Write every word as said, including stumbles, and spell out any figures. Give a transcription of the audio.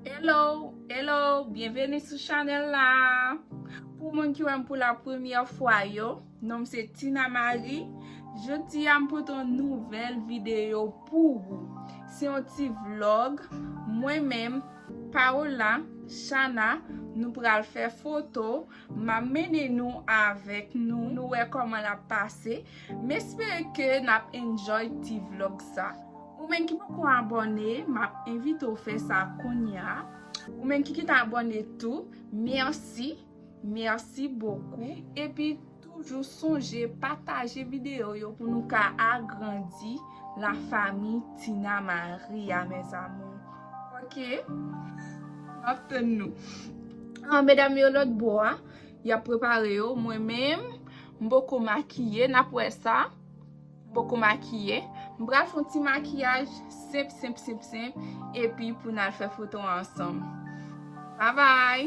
Hello, hello, byenveni sou chanèl la. Pou moun ki wè m pou la premyè fwa yo, non m se Tina Marie. Jodi a m pote yon nouvèl videyo pou ou. Se yon ti vlog. Mwen menm, Paola, Shana, nou pral fè foto. M ap mennen nou avèk nou, nou wè kòman l ap pase. M espere ke n ap enjoy ti vlog sa. Ou menm ki poko abòne, m ap envite w fè sa kounye a. Ou menm ki gentan abòne tou, mèsi, mèsi bokou. Epi toujou sonje pataje videyo yo pou nou ka agrandi la famille Tina Marie a, mes amours. Ok? M ap tann nou. Ah, medam yo lòt bò a, y ap prepare yo. Mwen menm, m poko makiye, n ap wè sa. M poko makiye. M pral fè yon ti makiyaj senp, senp, senp, senp. Epi pou n al fè foto ansanm. Bye bye!